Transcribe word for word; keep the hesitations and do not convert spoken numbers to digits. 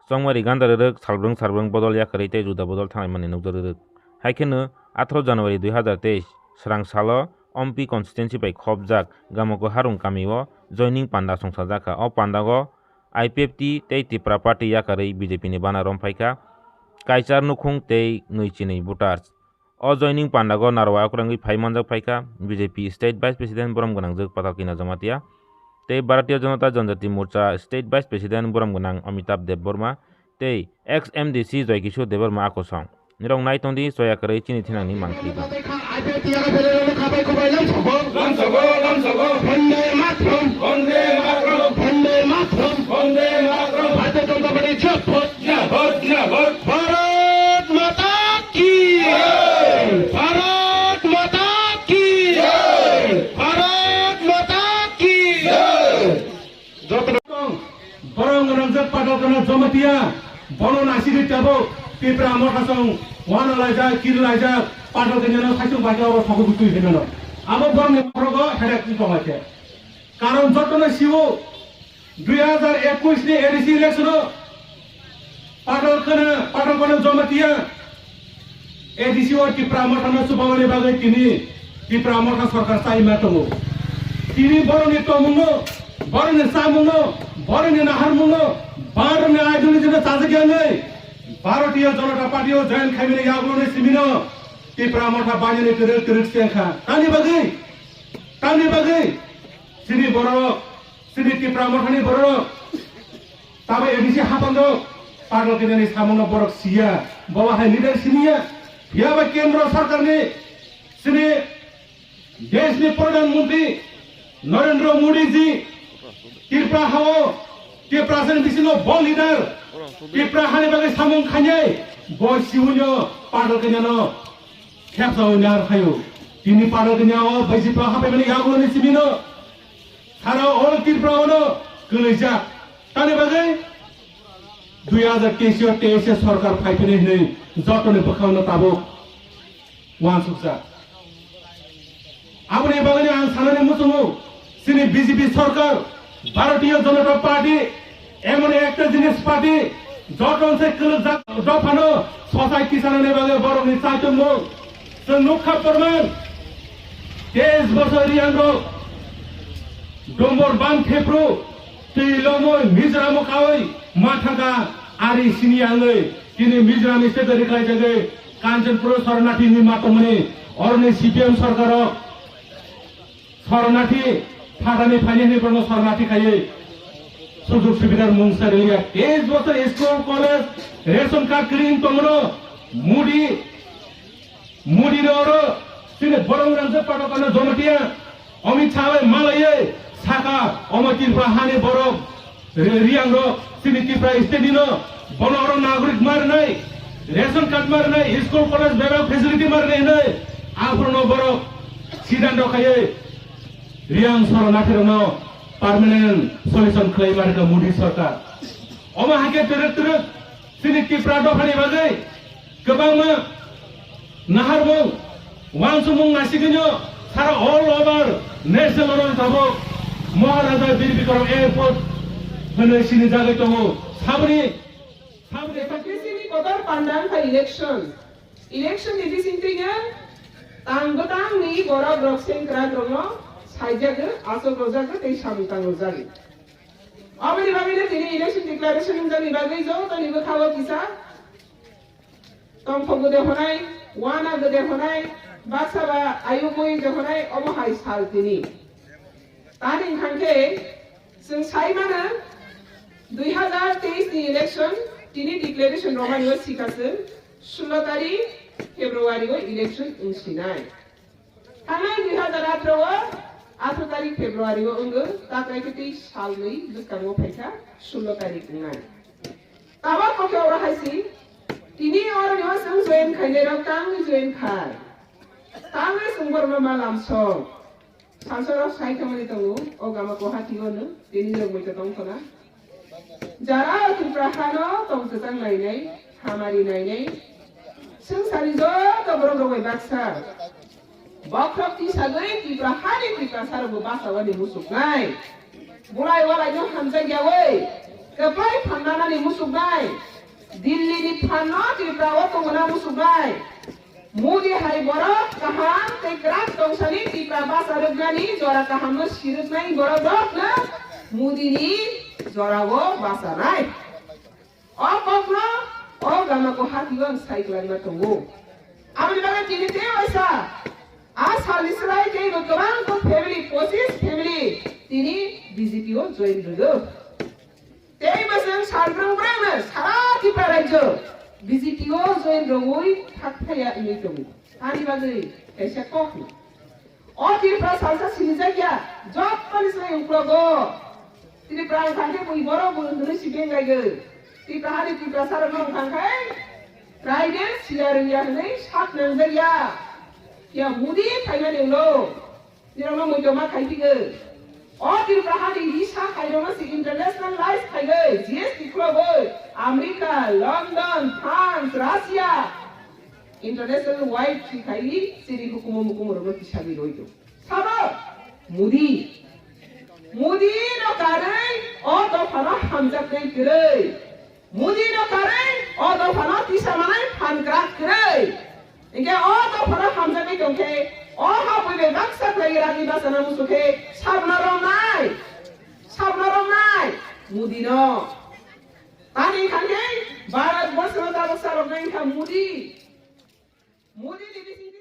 Chongmari ganda rwrwk salbrwng salbrwng bodol yakarwi tei juda bodol thanglaimani nukjak rwrwk. Hai kheno atharo January dui hazar teis srang salo Ompi constituency bai khopjak Gamoko Harung kamio joining panda songsajakha. O pandago I P F T tei Tipra Party yakarwi B J P ni bana romphaikha. Kaichar nukhung tei nwi chinwi voters. O joining pandago narwa akwrwngwi phai manjak phaikha B J P State Vice President borom gwnangjwk Patal Kanya Jamatia tei Bharatiya Janata Janjati Morcha State Vice President borom gwnang Amitabh Debbarma tei ex M D C Joy Kishore Debbarma akosong. Nirok nai tongdi, choya kwrwi chini thinangni mangkhligo. Bharatiya Janata Party jabhat. Bharat Mata ki jai! Bharat Mata ki jai! Bharat Mata ki jai! Joto tong, borok gwnangjak Patal Kanya Jamatia, bono naisidi tabuk Tipra Motha song wana laijak, kiri laijak, Patal Kanya no saisung baikha oro sogo butui hinano. Abo borokni borok hedak tong laikhe. Karon jotono siwo, dui hazar ekush ni A D C election o Patal Kanya, Patal Kanya Jamatia A D C o Tipra Motha no chubamani bagwi tini Tipra Motha sorkar chaima tongo. Tini borokni tongmungno, borokni chamungno, borokni naharmungno, borokni ideology no chajak yanwi Bharatiya Janata Party o join khaimani yagulo ni simino Tipra Motha bainani kwrwk kwrwk se wngkha. Tamni bagwi, tamni bagwi chini borok, chini Tipra Mothani borok, tamo A D C hapang rok, Patal Kanyani samungno borok siya, bobo hai leader siniya, phiya ba kendro sarkarni, chini deshni Pradhan Mantri Narendra Modi ji, Tripura hao, Tiprasani bisingo bo leader, Tripura hani bagwi samung khainai, bo siwino Patal Kanyano khepsa wngwi nar phaio. Tini Patal Kanya o B J P hapaimani yagulo ni simino, sara all Tripura ono kwlwijak. Tamni bagwi dui hazar teis o teis sorkar phaiphini hinwi jotoni bwkhano tabuk uansukjak. Aboni bagwino ang sanani muchungo, chini B J P sorkar, Bharatiya Janata Party, emon ekta jinis party, joton se kwlwkjak dophano society sanani bagwi borokni chaitongmung. Chwng nukha porman, teis bosor Riyangrok Dombor bam thepru twi lomoi Mizoram kawi ma thangkha, ari sini angwi tini Mizoram state ri khlaijagwi Kanchanpur Sharanarthi ni matongmani oroni C P M sorkaro Sharanarthi phatani phaini hwnwi bono Sharanarthi khaiwi sujug subidar mungsa rwliya. Teis bosor school, college, ration card kwrwi wng tongmano Modi Modi no oro chini borok rangjak Patal Kanya Jamatia Amit Shah bai malaiwi saka omo Tripura hani borok ri-, Riyangrok chini Tripura state ni no bono oro nagorik ma rwnai, ration card ma rwnai, school college bebak facility ma rwnai hinwi aphuru no borok siddhanto khaiwi Riyang Sharanarthi rokno permanent solution khlai ma rwkha Modi sorkar. Omo hai khe twrwk twrwk chini Tripura dophani bagwi kwbangma naharmung, uansukmung naisigwino sara all over national level tabuk Maharaja Bir Bikram Airport hwnwi sinijagwi tongo. Saboni, saboni Democracy ni kotor panda wngkha election. Election ni bisingtwino tang bwtangni borok rok sengkrak rokno saijagwi, achuk rwjagwi tei samung tang rwjagwi. Aboni bagwino tini election declaration wngjakni bagwi jotoni bwkhao kisa tongthok gede honai, wana gede honai, baksa ba ayugwi de honai, omo hai sal tini. Tani wngkha khe chwng sai mano, dui hazar teis ni election tini declaration romani o sikha chwng, sulo tarik February o election wngsinai. Thangnai dui hazar atharo o atharo tarik February o wngwi, ta krai khe tei salnwi bwskango phaikha, sulo tarik wngnai. Tabuk kokhe oro hai si, tini oro ni o chwng join khainai rok tangwi join khai. Tangwi chwng borokno ma lamsok. Salsa rok sai thangmani tongo, o gama koha tigo no, tini rok moito tong khona. Jara o Tripura hano tong kwchang nainai, hamari nainai. Swng sani joto borok rok bai baksa. Bokhorok tisagwi Tripura hani Tiprasa rokbo bachawani musuknai. Bulai walai no hamjak yawi. Kwplai phan manani musuknai, Delhi ni phan no Tripura o tongna musuknai. Modi hai borok kaham tei kwrak tongsani Tripura basa rwknani jora kaham no sirwknai borok rok no Modi ni jora o basa nai. O kok no o gama ko hati o ang sai kwlai ma tongo. Aboni bagwi tini tei waisa a sal ni swlai tei bo kwbang kok family, pochis family tini B J P o join rwgo. Tei bwswng sal brwng brwngno sara Tripura rajyo B J P o join rwui thak thaya wngwi tongo. Ani bagwi kaisa kok ni. O Tripura salsa sinijak ya, jottoni sai uklogo. Tripura wngkha khe bui borok bo hwnwi si benglaigo. Tripura hani Tripura sarokno wngkha khe tribal siya rwngya hwnwi sak nangjak ya. Ya Modi phaimani ulo. Nirokno muitu ma khai phigo. O Tripura hani risa khairokno se internationalize khaiwi, G S T khulogwi, America, London, France, Russia, international wide si khaiwi, siri hukumu mukumu rokno kisa bi roido. Sabo, Modi. Modi no karwi, o dophano hamjaknai kwrwi. Modi no karwi o dophano tisa manai phan kwrak kwrwi. Hinkhe o dophano hamjaknai tongkhe o ha buibai baksa khlai rani bachana muchukhe sabna romnai. Sabna romnai. Modi no. Tani khankhe Bharat borsano tabuk saroknai wngkha Modi. Modi ni bising